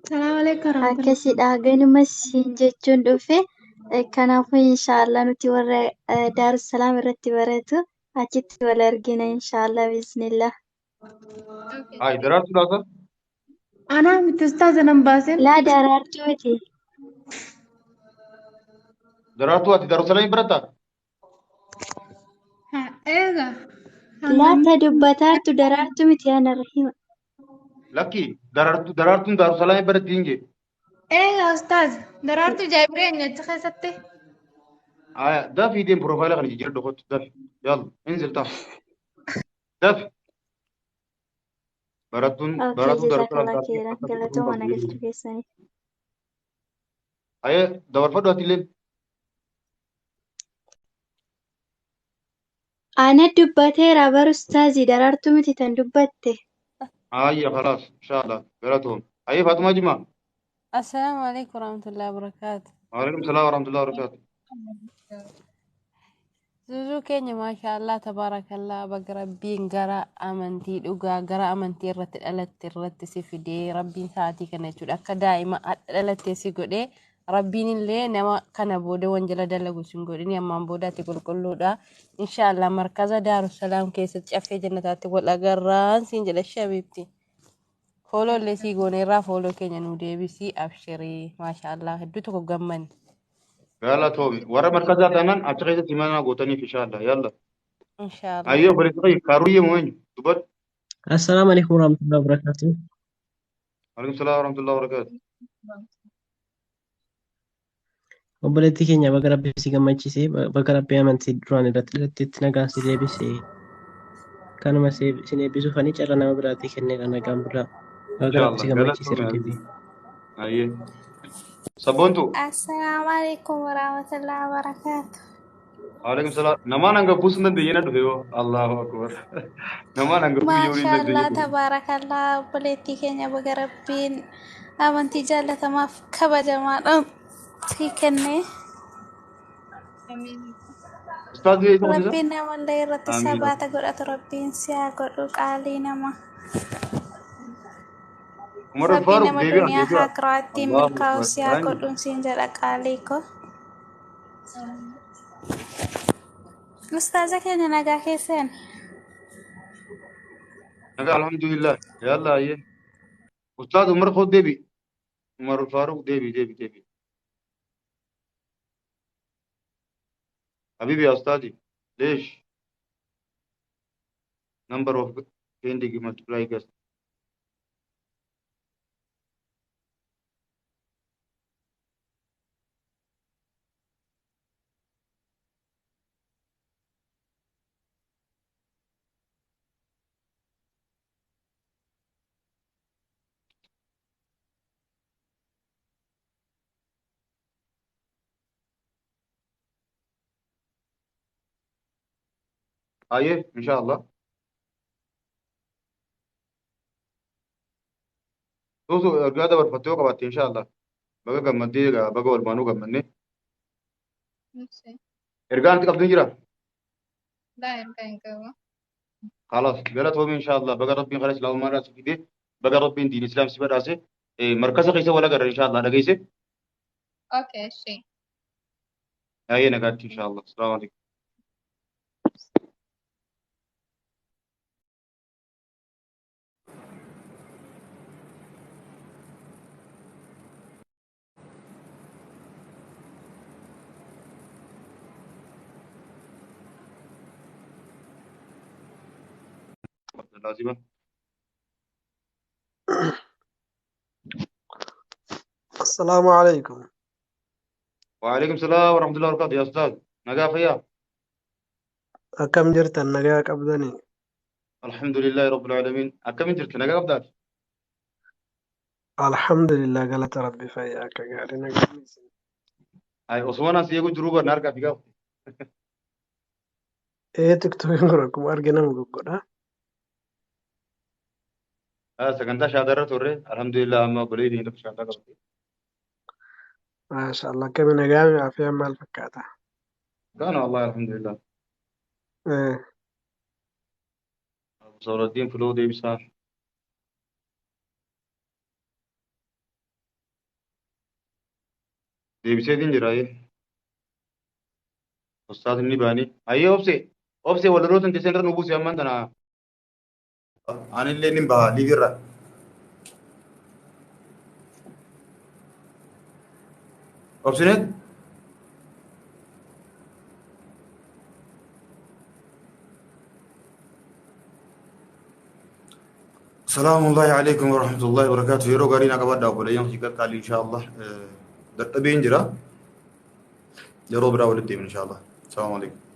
Salaamu alaikum warahmatullahi. Akkasidha ganuma siin jechuun dhufe. Kanaafuu inshaallah nuti warra Daarussalaam irratti baratu achitti wal argina inshaallah bismillah. Okay. Haay daraartuu laata? Anaa miti ustaaza nan baasin. Laa daraartuu miti. Daraartuu ati Daarussalaamiin barattaa? Ha, eega. Laa Hangam ta dubbataartu daraartuu miti ana rahima. Lakki daraartuu daraartuun Daarussalaamiin baratti hin jee. Eega ustaaz daraartuu jaabiree achi keessatti. Aya dafi deem piroofaayila kana jijjiiradhu kottu dafi. Yalla inzil ta'a. Dafi. Barattuun Okay, barattuun Daarussalaam jazakallah taatee khairan. akkasitti dhufuu Galatooma qabdu na jechuudha. galchuu keessaniif. Aye dabarfadhu ati illee. Ana dubbateera bar ustaazii daraartuu miti tan dubbatte. Ayya khalaas inshallah galatoom. Aye Faatumaa Jimaa. Assalaamu alaikum warahmatullahi wabarakatuh. Waalaikum salaam warahmatullahi wabarakatuh. Zuzuu keenya maashaallah tabaarakallaa baga rabbiin gara amantii dhugaa gara amantii irratti dhalatte irratti si fidee rabbiin sa'aatii kana jechuudha akka daa'ima hadha dhalattee si godhee rabbiin illee nama kana booda wanjala dalagu sin godhini ammaan booda ati qulqulluudha inshaallah markaza daarussalaam keessatti caffee jannataatti wal agarraan siin jedha shabiibti. Fooloo illee sii gooneerraa fooloo keenya nuu deebisii abshirii maashaallah hedduu tokko gammanne. Galatoomi. Warra markazaa taanaan achi keessatti himannaa gootaniif inshallah. Yalla. Inshaallah. Ayyee obboleessa kiyya kaaruyyee moo eenyu? Dubbadhu. Assalaamu alaikum warahmatullahi wabarakatuh. Waalaikum salaam warahmatullahi wabarakatuh. Obboleettii keenya baga rabbi si gammachiise, baga rabbi amantii duraan irratti dhalatteetti nagaan si deebise. Kanuma sin eebbisuufanii carraa nama biraatii kenneera nagaan bulaa. Baga rabbi si Inshallah. gammachiise Galatoomi. irra deebi'e. Ayyee. Sabboontu. Assalaamu alaikum warahmatullahi wabarakatuh. Waalaikum salaam. Namaan hanga buusuu hin dandeenye na dhufe yoo. Allahu akbar. Namaan hanga buyyoo hin Maashaallah dandeenye dhufe. tabaarakallah obboleettii keenya baga rabbiin amantii jaallatamaaf kabajamaadha sii kenne. Amiin. Ustaaz biyya isa qotiisa? Rabbiin namallee irratti Amiin. sabaata godhatu rabbiin si haa godhu qaalii nama. Umar Rabbiin Faaruq nama deebi'a duniyaa deebi'a. akiraatti Allahu milkaa'u akbar. si haa Eenyu? godhuun siin jedha qaalii ko. Ustaaza keenya nagaa keessan. Nagaa alhamdulillah. Yalla ayyee. Ustaaz Umar khod deebi. Umar Faaruq deebi deebi deebi. Habibi ya ustaadi. Leesh. Number of pending multiply guest. Hayyee inshaallah. Suusu ergaa dabarfattee yoo qabaatte inshaallah. Baga gammaddee egaa baga walumaanuu gammannee. Ibsi. Ergaa nuti qabdu hin jira. Laa ergaa hin qabu. Khalas galatoomi inshaallah baga rabbiin karaa islaamummaadhaa si fide baga rabbiin diin islaam si badhaase markasa keessa wal agarra inshaallah dhageesse. Okay, ishee. Hayyee nagaatti inshaallah. Salaamu alaikum. Abdullah السلام عليكم. وعليكم السلام ورحمة الله وبركاته يا أستاذ نجا فيا. Akkam jirtan, nagaa qabdanii? الحمد لله رب العالمين. أكم جرت نجا قبدات؟ Alhamdulillah, galata rabbi, fayyaa akka gaarii nagaa. هاي عثمان سيكون جروبا نار في قاف. Ee, tiktokiin kun akkuma arginamu goggodha. آه سكنتا شادرة توري الحمد لله أما بليد هنا في شادرة قبل. Maasha Allah, akkami nagaa fi afiyaan maal fakkaata? كان والله الحمد لله. Ee, أبو صور الدين فلو دي بسار دي بسيدين جراي أستاذ النباني أيه أوبسي أوبسي ولا روتن تسندر نبوسي أمان أنا. Anillee nin baha liivirra. Obsineet? السلام الله عليكم ورحمة الله وبركاته. Yeroo gaarii naa qabadhaa obboleeyyan qaqqaalii inshaallah. Dadhabeen jira. Yeroo biraa walitti deemna inshaallah. Salaamu alaikum.